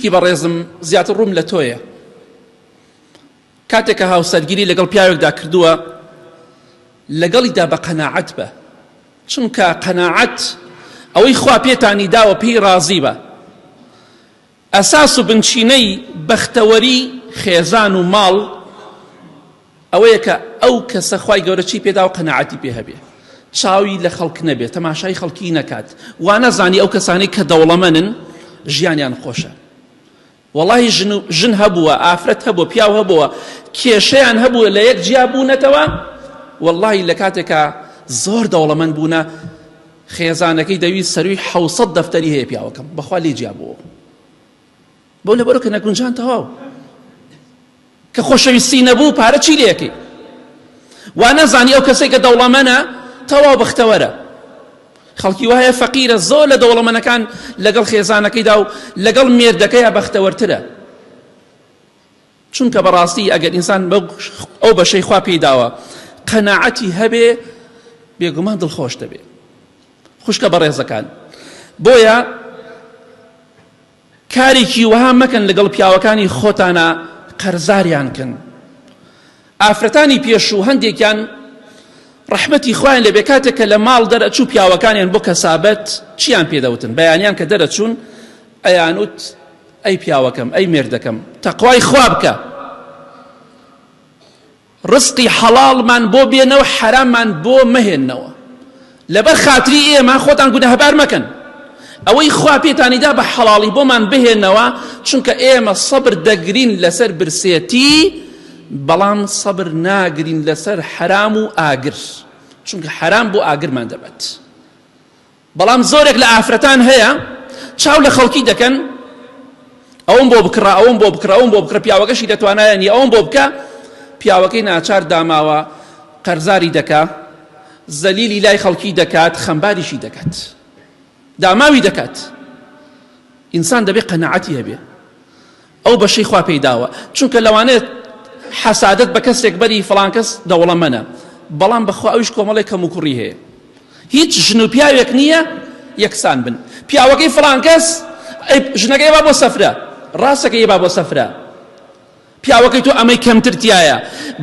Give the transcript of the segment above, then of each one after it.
خوشکی بەڕێزم زیاتر ڕووم لە تۆیە کاتێک کە هاوسەرگیری لەگەڵ پیاوێکدا کردووە لەگەڵیدا بە قەناعەت بە چونکە قەناعەت ئەوەی خوا پێتانی داوە پێی ڕازی بە ئەساس و بنچینەی بەختەوەری خێزان و ماڵ ئەوەیە کە ئەو کەسە خوای گەورە چی پێدا و قەناعەتی پێ هەبێ چاوی لە خەڵک نەبێت تەماشای خەڵکی نەکات وا نەزانی ئەو کەسانەی کە دەوڵەمەنن ژیانیان خۆشە وەڵاهی ژن و ژن هەبووە ئافرەت هەبووە پیاو هەبووە کێشەیان هەبووە لە یەک جیا بوونەتەوە وەڵاهی لە کاتێکا زۆر دەوڵەمەند بوونە خێزانەکەی دەویست سەروی حوسەد دەفتەری هەیە پیاوەکەم بەخوا لێ جیا بووە بۆ لەبەرو کە نەگونجان تەواو کە خۆشەویستی نەبوو پارە چی لێکەی وا نەزانی ئەو کەسێک کە دەوڵەمەنە تەواو بەختەوەرە خەڵکی وایە فەقیرە زۆر لە دەوڵەمەنەکان لەگەڵ خێزانەکەیدا و لەگەڵ مێردەکەیا بەختەوەرترە چونکە بەڕاستی ئەگەر ئینسان ئەو بەشەی خوا پێی داوە قەناعەتی هەبێ بێگومان دڵخۆش دەبێ خوشکە بەڕێزەکان بۆیە کارێکی وەها مەکەن لەگەڵ پیاوەکانی خۆتانا قەرزاریان کەن ئافرەتانی پێشوو هەندێکیان ڕەحمەتی خوایان لێبێ کاتێک کە لە ماڵ دەرەچوو پیاوەکانیان بۆ کەسابەت چیان پێدەوتن بەیانیان کە دەرەچوون ئەیانوت ئەی پیاوەکەم ئەی مێردەکەم تەقوای خوا بکە ڕزقی حەڵاڵمان بۆ بێنەوە حەراممان بۆ مەهێنەوە لەبەر خاتری ئێمە خۆتان گوناهبار مەکەن ئەوەی خوا پێتانی دا بە حەڵاڵی بۆمان بهێنەوە چونکە ئێمە سەبر دەگرین لەسەر برسێتی بەڵام سەبر ناگرین لەسەر حەرام و ئاگر چونکە حەرام بۆ ئاگرمان دەبەت بەڵام زۆرێک لە ئافرەتان هەیە چاو لە خەڵکی دەکەن ئەوم بۆ بکڕە ئەوم بۆ بکڕە ئەوم بۆ بکڕە پیاوەکەشی دەتوانایە نیە ئەوم بۆ بکە پیاوەکەی ناچار داماوە قەرزاری دەکا زەلیلی لای خەڵکی دەکات خەمباریشی دەکات داماوی دەکات ئینسان دەبێت قەناعەتی هەبێ ئەو بەشەی خوا پێی داوە چونکە لەوانەیە حەسادەت بە کەسێک بەری فڵان کەس دەوڵەمەنە بەڵام بەخوا ئەویش کۆمەڵێک کەموکوڕی هەیە هیچ ژن و پیاوێک نییە یەکسان بن پیاوەکەی فڵان کەس ژنەکەی با بۆ سەفرە ڕاستەکەی با بۆ سەفرە پیاوەکەی تۆ ئەمەی کەمتر تایە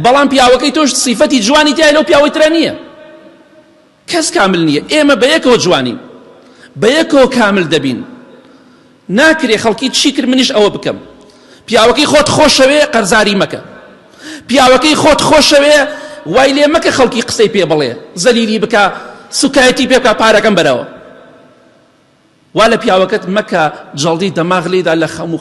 بەڵام پیاوەکەی تۆش سیفەتی جوانی تایە لەو پیاوەی ترە نییە کەس کامل نییە ئێمە بەیەکەوە جوانین بەیەکەوە کامل دەبین ناکرێ خەڵکی چی کرد منیش ئەوە بکەم پیاوەکەی خۆت خۆشەوێ قەرزاری مەکە پیاوەکەی خۆت خۆشەوێ وای لێ مەکە خەڵکی قسەی پێ بڵێ زەلیلی بکە سوکایەتی پێ بکە پارەکەم بەرەوە وا لە پیاوەکەت مەکە جەڵدی دەماغ لێدا لە خەم و.